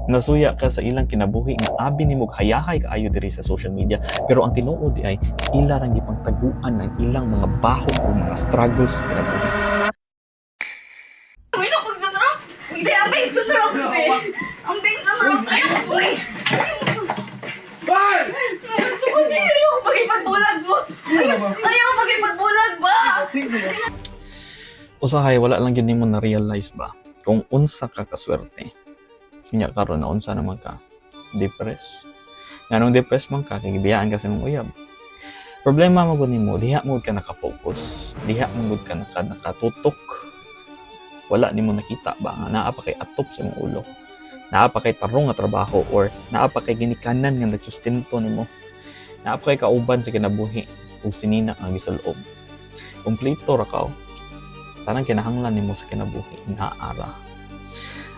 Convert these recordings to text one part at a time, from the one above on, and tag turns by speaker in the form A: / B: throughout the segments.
A: Nasuya ka sa ilang kinabuhi nga abi nimo hayahay kaayo diri sa social media, pero ang tinuod di ay ila rang gipangtaguan ang ilang mga baho o mga struggles sa kinabuhi.
B: Uy, na pag sunrocks! Hindi, ang big sunrocks, be! Ang big sunrocks! Ay, uy!
C: Ay!
B: Sukundi, ayaw ko pag-ipagbulag mo! Ayaw ko pag-ipagbulag ba?
A: Usahay wala lang gyud nimo na realize ba kung unsa ka kaswerte. Unya karon na unsa naman ka, depressed. Nganong depressed man ka? Kay gibiyaan ka sa imong uyab. Problema mo gud nimo, diha mo gud ka naka-focus, diha mo gud ka nakatutok. Wala nimo nakita ba nga naa pa kay atop sa imong ulo. Naa pa kay tarong nga trabaho or naa pa kay ginikanan nga nagsustento nimo. Naa pa kay kauban sa kinabuhi ug sinina nga gisulob. Kompleto ra ka. Tanang kinahanglan nimo sa kinabuhi naa ra.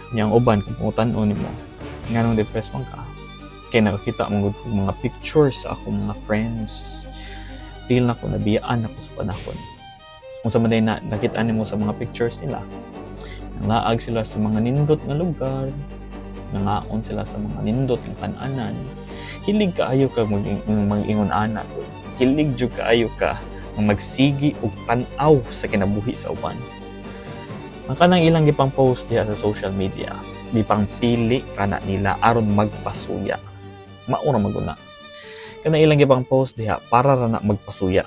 A: Nya ang uban, kung pangutan-on nimo nganong depressed man ka, kay nakakita man gud kog mga pictures sa akong mga friends, feel nako nabiyaan ako sa panahon. Kung sa man na nakita nimo sa mga pictures nila, nangaag sila sa mga nindot nga lugar, nangaon sila sa mga nindot nga kananan. Hilig kaayo ka mag-ingon ana, hilig jud kaayo ka nga magsigi og tan-aw sa kinabuhi sa uban. Ang kanang ilang gipang post diha sa social media, gipang pili kana nila aron magpasuya. Mao ra maguna. Kanang ilang gipang post diha para ra na magpasuya.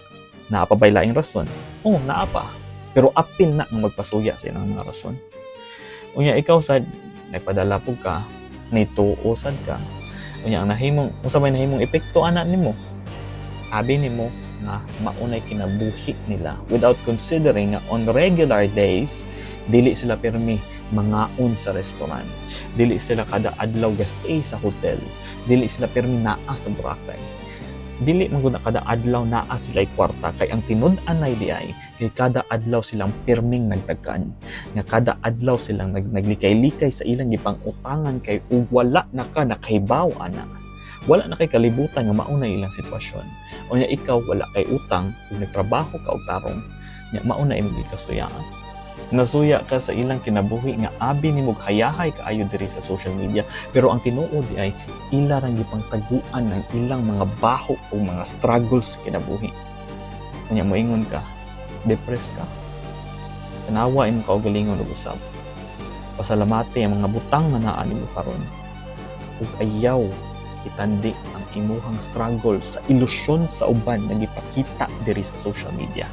A: Naa pa ba'y laing rason? Oh, naa pa. Pero apil na ang magpasuya sa ilang mga rason. Unya ikaw sad nagpadala pug ka, nituo sad ka. Unya ang nahimong, unsa may nahimong epekto ana nimo? Abi nimo nga maunay kinabuhi nila without considering nga on regular days dili sila pirmi mangaon sa restaurant, dili sila kada adlaw ga stay sa hotel, dili sila pirmi naa sa Boracay, dili man gud na kada adlaw naa sila kwarta. Kay ang tinud-anay di ay kay kada adlaw silang pirming nagtagkan, nga kada adlaw silang naglikay-likay sa ilang gipang-utangan, kay ug wala na ka nakahibaw ana, wala na kay kalibutan nga mao na ilang sitwasyon. Unya ikaw, wala kay utang ug nagtrabaho ka og tarong, nya mao na imong gikasuyaan. Nasuya ka sa ilang kinabuhi nga abi nimo hayahay kaayo diri sa social media, pero ang tinuod di ay ila rang gipangtaguan ang ilang mga baho o mga struggles sa kinabuhi. Unya moingon ka, depressed ka. Tanawa imong kaugalingon ug usab. Pasalamati ang mga butang nga naa nimo karon. Ug ayaw itandi ang imuhang struggle sa ilusyon sa uban nga gipakita diri sa social media.